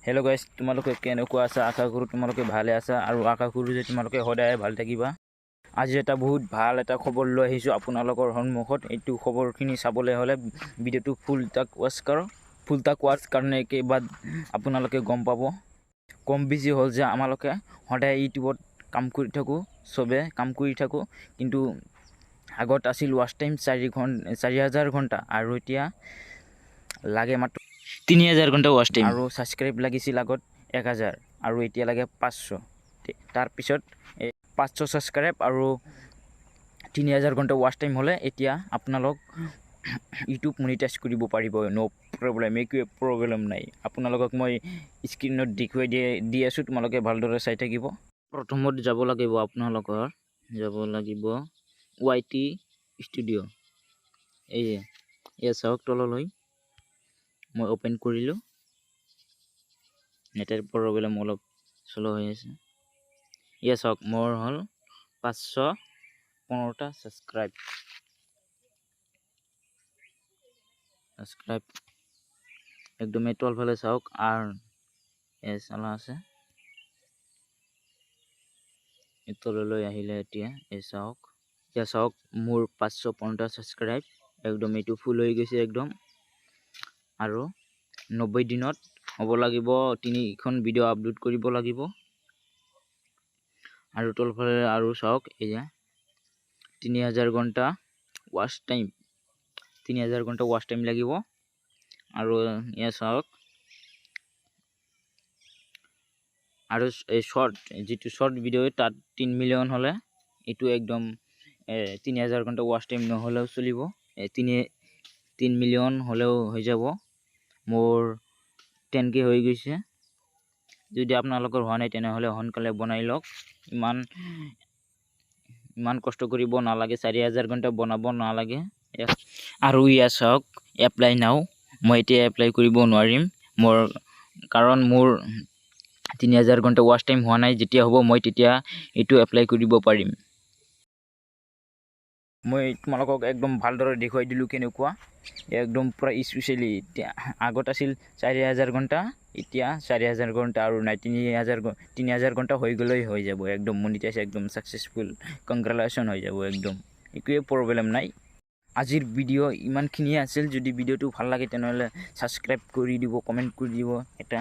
Hello' guys, তোমালোকে কেনেকুৱা আছা? আশা কৰোঁ তোমালোকে ভালে আছা আৰু আশা কৰোঁ যে তোমালোকে সদায় ভাল থাকিবা। আজি এটা বহুত ভাল এটা খবৰ লৈ আহিছোঁ আপোনালোকৰ সন্মুখত। এইটো খবৰখিনি চাবলৈ হ'লে ভিডিঅ'টো ফুল तक ৱাচ কৰক। ফুল तक ৱাচ करने के बाद আপোনালোকে গম পাব। কম বেছি হ'ল যে আমালোকে সদায় ইউটিউবত কাম কৰি থাকোঁ, চবে কাম কৰি থাকোঁ। কিন্তু আগত আছিল ৱাচ টাইম 4 ঘণ্টা, 4000 ঘণ্টা আৰু এতিয়া লাগে মাত্ৰ 3000 ঘণ্টা ৱাচ টাইম। আৰু ছাবস্ক্ৰাইব লাগিছিল আগত 1000 আৰু এতিয়া লাগে 500। তাৰপিছত এই 500 ছাবস্ক্ৰাইব আৰু 3000 ঘণ্টা ৱাচ টাইম হ'লে এতিয়া আপোনালোক ইউটিউব মনিটাইজ কৰিব পাৰিব। ন' প্ৰব্লেম, একোৱে প্ৰব্লেম নাই। আপোনালোকক মই স্ক্ৰীণত দেখুৱাই দি আছোঁ, তোমালোকে ভালদৰে চাই থাকিব। প্ৰথমত যাব লাগিব, আপোনালোকৰ যাব লাগিব ৱাই টি ষ্টুডিঅ'। এই যে এয়া চাওক, তললৈ মই অ'পেন কৰিলোঁ। নেটৰ প্ৰব্লেম, অলপ স্ল' হৈ আছে। এয়া চাওক, মোৰ হ'ল 515টা ছাবস্ক্ৰাইব একদম। এই তলফালে চাওক, আৰ এছ চালা আছে। এই তললৈ আহিলে এতিয়া এই চাওক, এতিয়া চাওক, মোৰ 515টা ছাবস্ক্ৰাইব একদম এইটো ফুল হৈ গৈছে একদম। আৰু 90 দিনত হ'ব লাগিব, তিনিখন ভিডিঅ' আপলোড কৰিব লাগিব। আৰু তলফালে আৰু চাওক, এয়া 3000 ঘণ্টা ৱাচ টাইম, 3000 ঘণ্টা ৱাচ টাইম লাগিব। আৰু এয়া চাওক, আৰু এই শ্বৰ্ট, যিটো শ্বৰ্ট ভিডিঅ', তাত 3 মিলিয়ন হ'লে এইটো একদম 3000 ঘণ্টা ৱাচ টাইম নহ'লেও চলিব। 3 মিলিয়ন হ'লেও হৈ যাব। মোৰ 10K হৈ গৈছে। যদি আপোনালোকৰ হোৱা নাই, তেনেহ'লে সোনকালে বনাই লওক। ইমান ইমান কষ্ট কৰিব নালাগে, 4000 ঘণ্টা বনাব নালাগে। আৰু ইয়াত চাওক, এপ্লাই নাও। মই এতিয়া এপ্লাই কৰিব নোৱাৰিম মোৰ, কাৰণ মোৰ 3000 ঘণ্টা ৱাচ টাইম হোৱা নাই। যেতিয়া হ'ব, মই তেতিয়া এইটো এপ্লাই কৰিব পাৰিম। মই তোমালোকক একদম ভালদৰে দেখুৱাই দিলোঁ কেনেকুৱা একদম পূৰা স্পেচিয়েলি। এতিয়া আগত আছিল 4000 ঘণ্টা, এতিয়া 4000 ঘণ্টা আৰু নাই, 3000 ঘণ্টা হৈ গ'লেই হৈ যাব একদম মনিটাইজ, একদম ছাকচেছফুল, কংগ্ৰেচুলেশ্যন হৈ যাব একদম, একোৱে প্ৰব্লেম নাই। আজিৰ ভিডিঅ' ইমানখিনিয়ে আছিল। যদি ভিডিঅ'টো ভাল লাগে, তেনেহ'লে ছাবস্ক্ৰাইব কৰি দিব, কমেণ্ট কৰি দিব এটা।